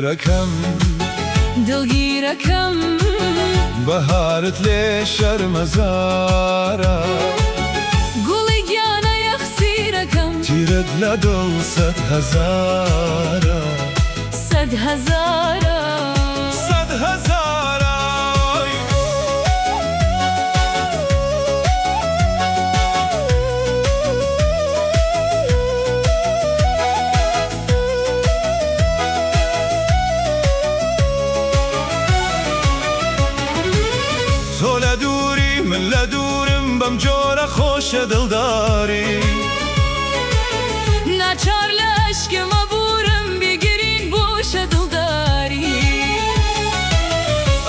ئەمیرەکەم. دڵگیرەکەم. بەهارت لێ شەرمەزارە. گوڵی گیانە یەخسیرەکەم. تیرت لە دڵ 100 هەزارە. 100 هەزارە. 100 هەزارە. تۆ لە دووری، من لە دوورم، بەم جۆرە خۆشە دڵداری. ناچار لە ئەشکم ئەبوورم، بیگرین بۆشە دڵداری.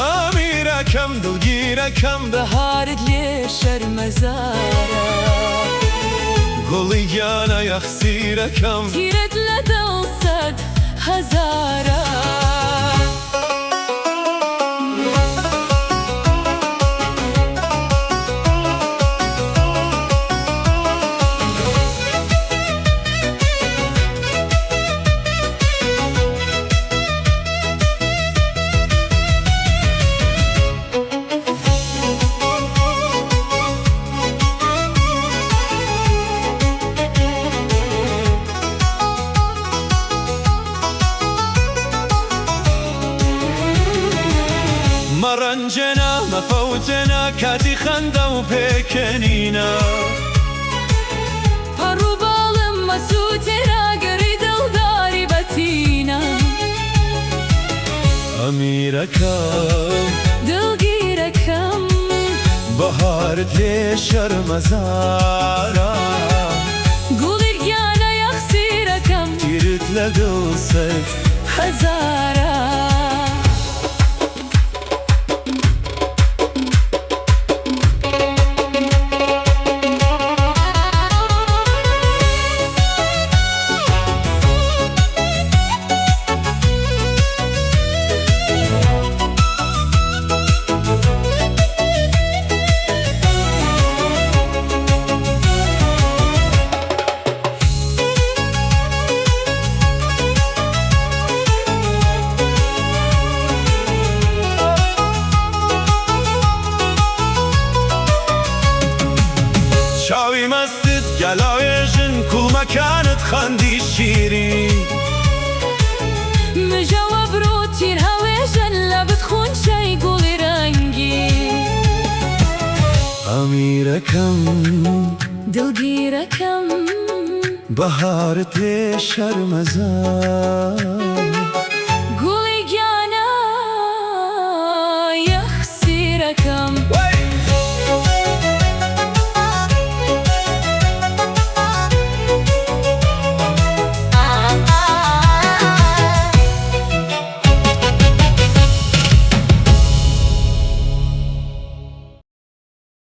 ئەمیرەکەم، دڵگیرەکەم. بەهارت لێ شەرمەزارە. گوڵی گیانە یەخسیرەکەم. تیرت لە دڵ 100 هەزارە. مەڕەنجێنە، مەفەوتێنە، کاتی خەندە و پێکەنینە. پەڕوباڵم مەسووتێنە، گەڕی دڵداری بەتینە. ئەمیرەکەم. دڵگیرەکەم. بەهارت لێ شەرمەزارە. گوڵی گیانە یەخسیرەکەم. تیرت لە دڵ سەد هەزارە. چاوی مەستت گەلاوێژن، کوڵمەکانت خەندی شیرین. مژەوە برۆ تیر هەوێژن، لەبت خونچەی گوڵی ڕەنگی. ئەمیرەکەم. دڵگیرەکەم. بەهارت لێ شەرمەزارە.